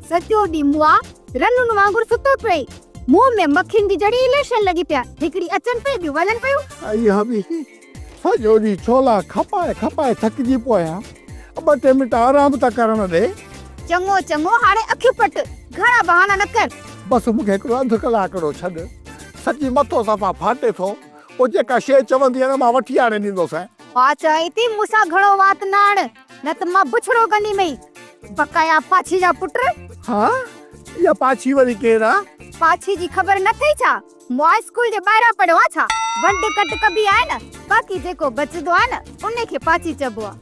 سڄو ڏينهن مئا رنن وانگر ستو پيو. منهن ۾ مکين جي جهڙي اليڪشن لڳي پيا. هڪڙي اچن پئي ٻيون وڃن پيون. ائي حبي سڄو ڏينهن ڇولا کپائي کپائي ٿڪجي پيو آهيان. ٻه ٽي منٽ آرام ته ڪرڻ ڏي. چڱو چڱو هاڻي اکيون پٽ. گهڻا بهانا نه ڪر. بس مون کي هڪڙو اڌ ڪلاڪڙو ڇڏ. سڄي مٿو صفا ڦاٽي ٿو. پوء جيڪا شيء چوندينء نه مان وٺي آڻي ڏيندوسانء. مان چوين ٿي مون سان گهڻو وات نه آڻ. نه ته مان بڇڙو ڪنديمئي. بقايا پاڇي جا پٽ. ها؟ اها پاڇي وري ڪير آ؟ پاڇي جي خبر نه ٿئي ڇا؟ مون اسڪول جي ٻاهران پڙهيو آ ڇا؟ ونڊ ڪٽ ڪبي آهي نه، باقي جيڪو بچندو آهي نه، انهي کي پاڇي چئبو آ.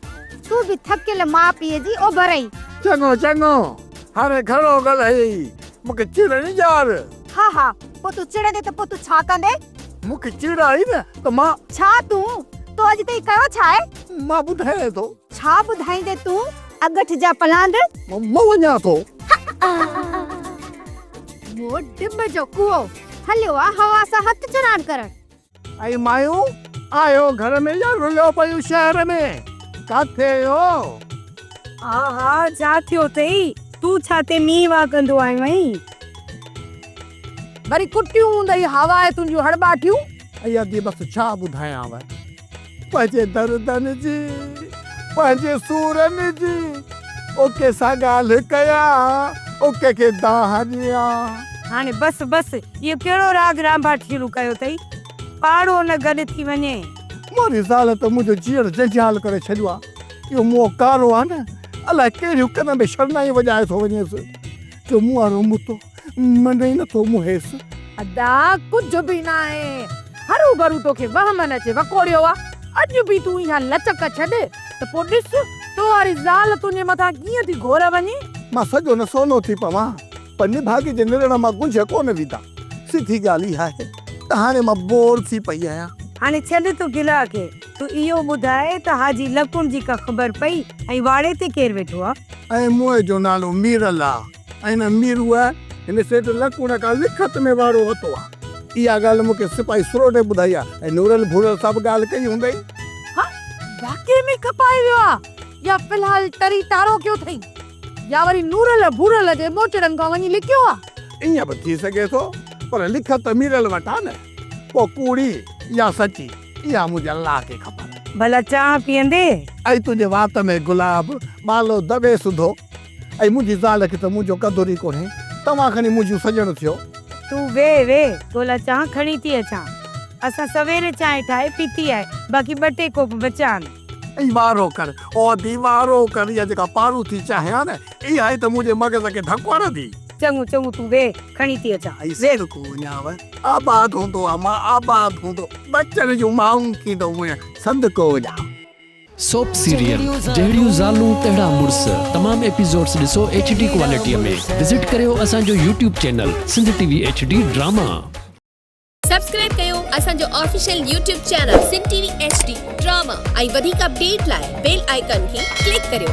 تون به ٿڪيل ماء پيء جي اوڀر آهين. چڱو چڱو، هاڻي گهڻو ڳالهايئي، مون کي چڙ نه ڄار. ها ها، پوء تون چڙندين ته پوء تون ڇا ڪندين؟ مون کي چڙ آئي نه ته مان. ڇا تون؟ تو اڄ تائين ڪيو ڇا آهي؟ مان ٻڌايان ٿو. ڇا ٻڌائيندين تون اڳٺ جا پلاند؟ مان وڃان ٿو. مون ڊٻ جو ڪوئو هليو آ هوا سان هٿ چراند ڪرڻ. اي مايون، آيو گهر ۾ يا رليو پيون شهر ۾؟ ڪاٿي آهيو؟ ها ها ڇا ٿيو اٿئي؟ تون ڇا تي مينهن واء ڪندو آيو آهين؟ وري ڪٽيون هوندئي هوا ۽ تنهنجون هڙٻاٽيون. اي ادي بس ڇا ٻڌايانء. پنهنجي دردن جي، پنهنجي سورن جي، اوڪي سان ڳالهه ڪيان، اوڪي کي دانهن ڏيان. هاڻي بس بس، اهو ڪهڙو راڳ رانڀاٽ شروع ڪيو اٿئي؟ پاڙو نه گڏ ٿي وڃي. موري زال ته منهنجو جيئڻ جنجال ڪري ڇڏيو آ. اهو منهن ڪارو آ نه، الائي ڪهڙيون ڪن ۾ شرنائيون وڄائي ٿو وڃيس، جو مون وارو متو من ئي نٿو موهيس. ادا ڪجهه به ناهي، هروڀرو توکي وهمن اچي وڪوڙيو آ، اڄ به تون اها لچڪ ڇڏ ته پوء ڏس تو واري زال تنهنجي مٿان ڪيئن ٿي گهور وڃي. مان سڄو نه سونو ٿي پوان، پر نڀاڳي جي نرڙ مان گنجهه ڪونه ويندا. سڌي ڳالهه اها آهي ته هاڻي مان بور ٿي پئي آهيان. هاڻي ڇڏ تون گلا کي، تون اهو ٻڌاء ته حاجي لڪڻ جي ڪا خبر پئي ۽ واڙي تي ڪير ويٺو آ؟ ۽ موئي جو نالو ميرل آ. ۽ نه ميروء هن سيٺ لڪوڻ کان لکت ۾ واڙو ورتو آ. اها ڳالهه مون کي سپاهي سروٽي ٻڌائي آ ۽ نورل ڀورل سان به ڳالهه ڪئي هوندئي. ها، واقعي ۾ کپائي ويو آ يا في الحال ٽري ٽارو ڪيو اٿئي يا وري نورل ڀورل جي موچڙن کان وڃي لڪيو آ. ائين به ٿي سگهي ٿو، پر لکت ته ميرل وٽ آ نه، پوء ڪوڙي يا سچي. اها منهنجي الله کي خبر. ڀلا چانهه پيئندي؟ اي تنهنجي وات ۾ گلاب، ٻالو دٻي سڌو. اي منهنجي زال کي ته منهنجو قدر ئي ڪونهي. توهان کڻي منهنجيون سڄڻ ٿيو. تون ويهه ويهه، تو لاء چانهه کڻي ٿي اچان. اسان سويري چانهه ٺاهي پيتي آهي، باقي ٻه ٽي ڪوپ بچيا آهن. اي وارو ڪر، او ادي وارو ڪر، اها جيڪا پارو ٿي چانهه آ نه، اها ئي ته منهنجي مغز کي ڌڪ هڻندي. چڱو چڱو تون ويهه، کڻي ٿي اچان. اي صدقو وڃانء. آباد هوندو آ مان آباد هوندو ٻچن جون مائون ٿيندو منهن صدقو وڃان. سوپ سيريل جهڙيون زالون تهڙا مڙس تمام ايپيسوڊس ڏسو ايڇ ڊي ڪوالٽي ۾ وزٽ ڪريو اسان جو YouTube channel Sindh T V H D drama. Subscribe ڪيو اسان جو official YouTube channel Sindh T V H D drama ۽ وڌيڪ اپڊيٽ لاء بيل آئيڪان کي ڪلڪ ڪريو.